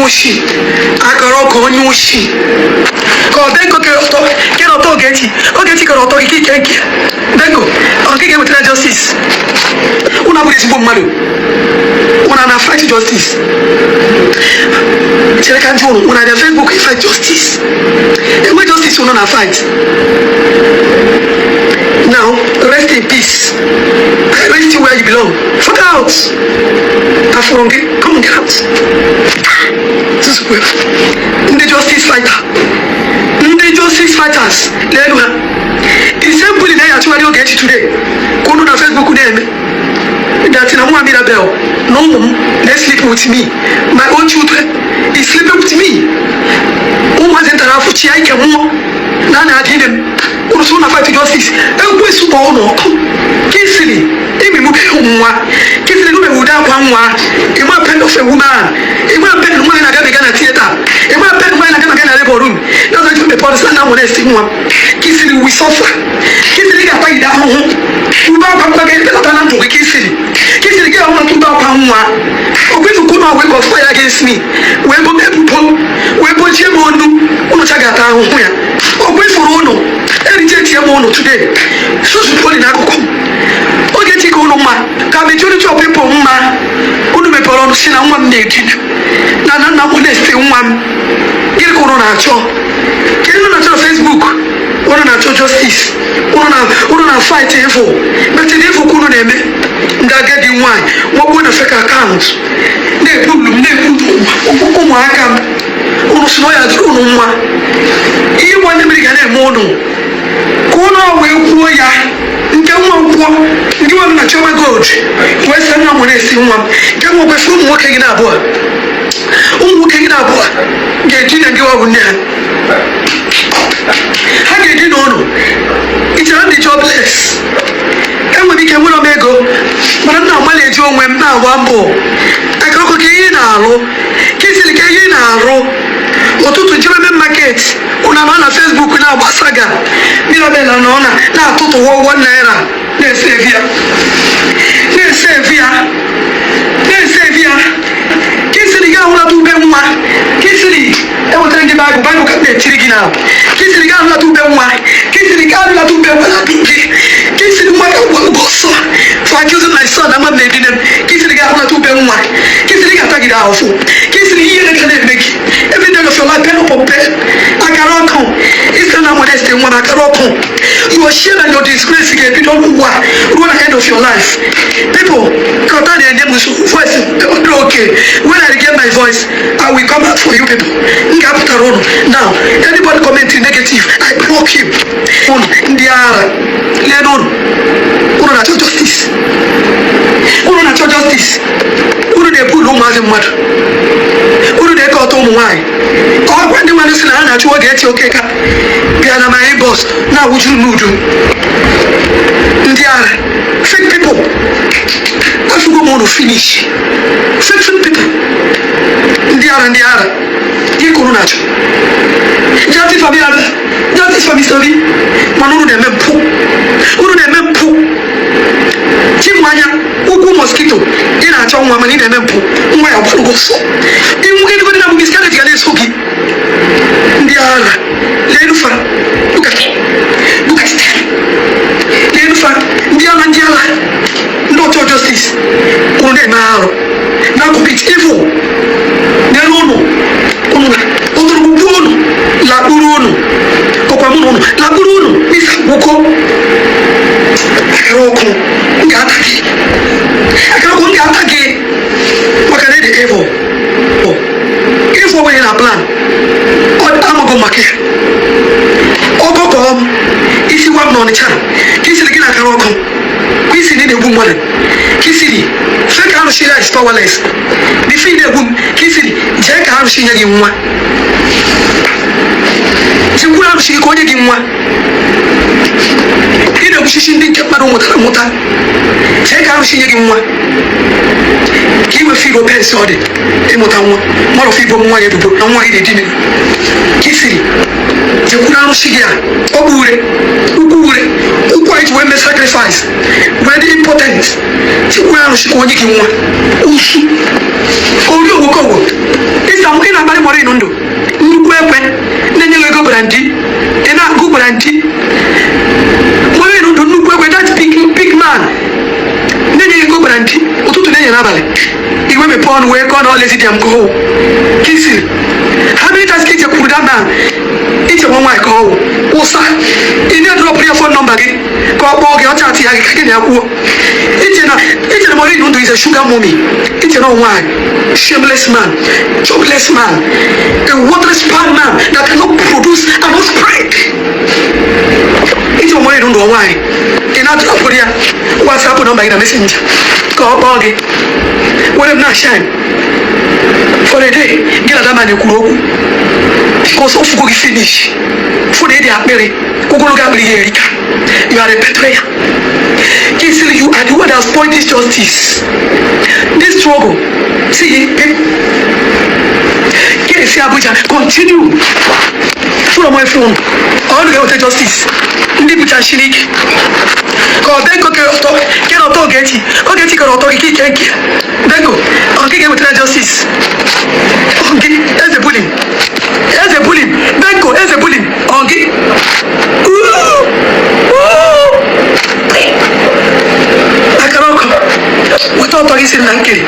Oshi akara ọkụ, onye oshi ka ọ benko kere ọtọ, kere ọtọ. Ogechi, Ogechi kere ọtọ gị ka ike nke benko ọ nke ga-ewetara justice. Unu abụghị ezigbo mmadụ. Unu na fight justice. Chere ka njụ unu. Unu abịa Facebook fight justice, enwe justice unu na fight. Now rest in peace. Rest where you belong. Fuck out. Afụrụ gị, come on, get out. Tuzukwe ndị justice fighter, ndị justice fighters, n'elu ha ise mbuli na ya achụgharị Ogechi today ka unu na Facebook na-eme that na nwa Mirabel na ụmụ m na-sleep with me. My own children is sleeping with me. Ụmụazị ntara afọ chi ya ike mmụọ na a na-adị ime m. Unu so na fight justice. Ekwesu kpọọ ụnụ ọkụ. Ka isiri imimube nwa, ka isiri nume ude akwa nwa. Ịma pain of a woman, ịma pain nwaanyị na-agabiga na theatre, ịma pain nwaanyị na-agabiga na labor room. That's why mepe ọnụ sị na mụ na-esi nwa. Ka isiri we suffer. Ka isiri ga-atagide ahụhụ ube akwa mkpa ga-ebelata na ndụ gị. Ka isiri, ka isiri gị ahụ maka ube akwa nwa okwefuku na wee conspire against me, wee bo m ebubo, wee bochie m onu. Ụnụ cha ga-ata ahụhụ ya. Okwefuru ụnụ erichetie m ụnụ today. Susu poli n'akụkụ m. Ogechi ka ụnụ mma, ka majority of people mma. Unu mepere ọnụ si na nwa m na-edina na na nna m na-ese nwa m. Gịnị ka ụnụ na-achọ? Kedu unu na-achọ na Facebook? Unu na-achọ justice. Unu na fight evil, but the evil ka unu na-eme. Ndị agadi nwanyị nwakpuo na fake account na-ebulu m, na-ebulu ụmụaka m. Unu si na ọ ya dịrị unu nwa. Ihe nwanne mmiri ga na-eme unu ka unu wee kwuo ya nke nwa kwuo ndị nwa m na Chioma Gold wee sị nwa m na-esi nwa m. Nke nwa kwesịrị ụmụ nwoke gị na-abụọ, ụmụ nwoke gị na-abụọ ga-edina gị wa bụ nne ha. Ha ga-edina ụnụ. Ị chere ndị jobless? Enwere ike nwere m ego, mana m na-agbalị eji onwe m na-agba mbọ. Akụkọ ka ihe na-arụ, ka isiri ka ihe na-arụ ụtụtụ jebe main market. Ụna nọ na Facebook na-agba saga. Mirabel nọ na na-atụtụ ₦1 na-ese evi ya, na-ese evi ya, na-ese evi ya. Ka isiri gị ahụlata ube nwa. Ka isiri ewetara gị Baịbụl, Baịbụl ka m na-etiri gị na. Ka isiri gị ahụlata ube nwa. Ka isiri gị ahụlata ube nwa na gị. Ka isiri nwa ka gwa gị ọsọ for accusing my son na nwa m na-edina m. Ka isiri gị ahụlata ube nwa. Ka isiri gị atagide ahụfụ. Ka isiri ihe na na-eme gị every day of your life, pain upon pain. Akara ọkụ isi na modest nwa na akara ọkụ. Your shame and your disgrace ga-ebido n'ụwa ruo na end of your life. People kọta na-enye m nsogbu voice dị. Okay, when I get my voice, I will come out for you people. M ga-apụtara ụnụ. Now anybody commenting negative, I block him. Ụnụ ndị agha, lee n'ụnụ. Ụnụ na-achọ justice, ụnụ na-achọ justice. Unu na-ebulu ụmụazị mmadụ, unu na-eke ọtọ ụmụ nwaanyị. Ọkwa ndị mmadụ si na ha na-achụ Ogechi Okeke bịa na my inbox na-awụjuru n'udu. Ndị agha, fake people, afụgo m unu finish. Fake, fake people, ndị ara, ndị ara. Gị ka unu na-achọ justice for Mirabel, justice for Mr. Obi, mana unu na-eme mpụ, unu na-eme mpụ. Chimanya ugwu mosquito, ị na-achọ nwa mana ị na-eme mpụ. Nwa ya gbalụgo ọsọ iwu gị na miscarriage ga na-eso gị. Ndị agha, leelu fa. Look at, look at them. Leelu fa. Ndị agha, ndị agha, ndị ọchọ justice. Unu na-eme arụ na commit evil n'elu ụnụ. Unu na ụtụrụgbugbu unu lakpuru unu ọkwa mụ na unu lakpuru unu n'isi akwụkwọ. Akara ọkụ m ga-ata gị, akara ọkụ m ga-ata gị, maka na ịdị evil. Evil onwe na plan ọ amago maka ya. Ọkọkọ m isi gwa m n'Ọnịcha ka isiri gị na akara ọkụ, ka isiri na na-egbu mmadụ, ka isiri fake arụsị ya is powerless. Before ị na-egbu m, ka isiri jee ka arụsị nye gị nwa. Jekwuru arụsị gị ka onye gị nwa. Ị na-egbuchichi ndị nke mmadụ mụtara mụta. Jee ka arụsị nye gị nwa ka ị wefe igbo pensị. Ọ dị ịmụta nwa mmadụ ofe igbo nwa ya ebubo na nwa gị na-edina. Ka isiri jekwuru arụsị gị a, ọ bụ ure ukwu, ure ụkwụ anyị ji wee mee sacrifice wee dị important. Jekwuru arụsị ka onye gị nwa. Usu ori owokowo isi. Ịsa ị na-akparị Maureen Ndụ, nnukwu ekwe na-enye gị ego brandy, ị na-agụ brandy. Maureen Ndụ, nnukwu ekwe, that big big man na-enye gị ego brandy ụtụtụ, na-enye n'abalị. Iwe mepee ọnụ wee kọọ na ọlezi dị m ka ọwụ kisiri. How many times ka iche kwuru that man iche nwa nwaanyị ka ọwụ ụsa? Ị na-edropụrụ ya phone number gị ka ọ kpọọ gị, ọ chatị ya gị ka gị na ya kwuo. Iche na Maureen Ndụ is a sugar mommy. Iche na nwaanyị, shameless man, jobless man, a worthless bad man that cannot produce an offspring. Iche Maureen Ndụ nwaanyị, ị na-adropụrụ ya WhatsApp number gị na Messenger ka ọ kpọọ gị. Were m na shine for a day, gị na that man ekwuru okwu ka ọsọ fugo gị finish. Fụ na ịdị akpịrị, ogologo akpịrị ya erika. You are a betrayer. Kingsley, you are the one that spoil this justice, this struggle. See, kesi Abuja continue fụrụ ọmọ efun ọnụ ga-eweta justice. Ndị bụcha shiri ike ka ọ benko kere ọtọ, kere ọtọ. Ogechi, Ogechi kere ọtọ gị ka ike nke benko ọ gị ga-ewetara justice gị. Eze bulin, eze bulin, benko eze bulin ọ gị. Ooh! Ooh! Akara ọkụ, weta ọtọ gị siri na nkiri.